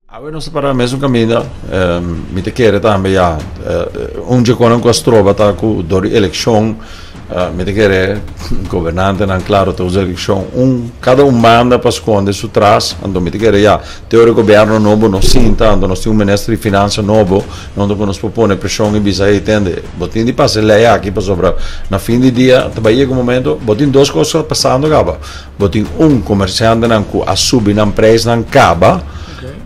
Awe nos ta para mesun kaminda, mi ta kere tambe ya un dje konan ku a stroba ta ku dor di elekshon, mi ta kere gobernantenan klaro ta usa elekshon un kada un banda pa skonde su tras, anto mi ta kere ya te ora e gobièrnu nobo no sinta, anto nos tin un minister di finansa nobo, nonde ku nos por pone preshon i bisa hey tende bo tin di pasa e lei aki pasobra na fin di dia ta bai yega un momento bo tin dos kos pasando kaba. Bo tin un komersiantenan ku a subi nan preisnan kaba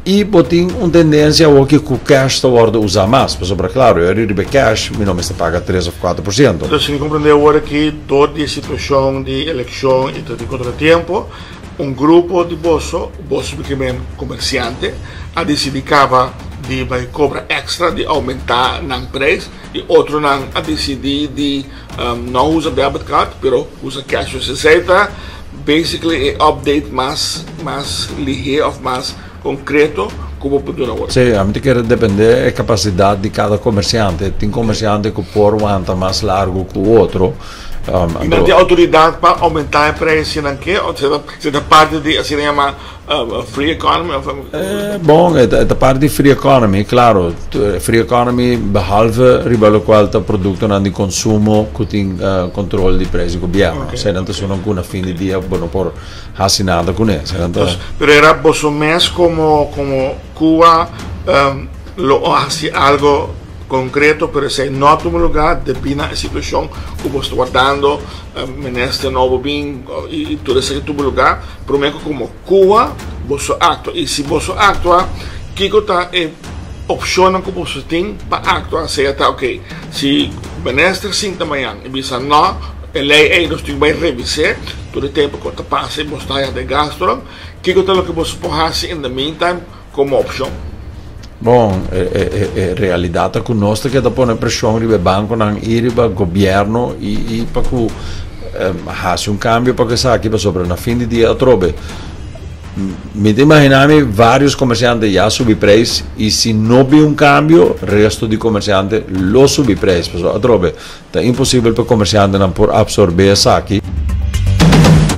i bo tin un tendensia awoki ku cash ta wòrdu usá mas, pasobra klaro e riba e cash mi no mester paga 3 òf 4%. Entonces si mi komprendé awor aki dor di e situashon di elekshon i ta di kontratiempo un grupo di boso, boso mi ke men komersiante, a disidí kaba di bai kobra èkstra, di oumentá nan preis i otronan a disidí di no usa debit card pero usa cash. Dus esei ta basically e update mas lihé of mas konkreto ku bo por duna awor. Sí, ami ta kere dependé e kapasidat di kada komersiante. Tin komersiante ku por wanta mas largu ku otro. I nan tin outoridat pa oumentá e preis si nan ke òf si ta parti di asina yama free economy of? Bon, e ta parti di free economy, klaro. Free economy behalve riba lokual ta produktonan di konsumo ku tin kontrol di preis di gobièrnu. Eseinan ta esunnan ku na fin di dia bo no por hasi nada kuné. Pero era boso mes komo Cuba lo hasi algo konkreto, pero esei no a tuma lugá debí na e situashon ku bo sta wardando minister nobo bin i tur esaki tuma lugá. Promé ku komo Cuba boso aktua i si boso aktua kiko ta e opshonnan ku boso tin pa aktua? Sea ta oke si minister sinta mañan i bisa no e lei ei nos tin bai revis'é tur e tempu ku ta pasa i boso ta haya den gastunan, kiko ta loke boso por hasi in the meantime komo opshon? Bon, e realidat ta ku nos ta keda pone preshon riba e bankonan i riba gobièrnu i pa ku hasi un kambio pa ku esaki pasobra na fin di dia atrobe mi ta imaginá mi vários komersiante ya subi preis i si no bin un kambio resto di komersiante lo subi preis pasobra atrobe ta imposibel pa komersiantenan por apsorbé esaki.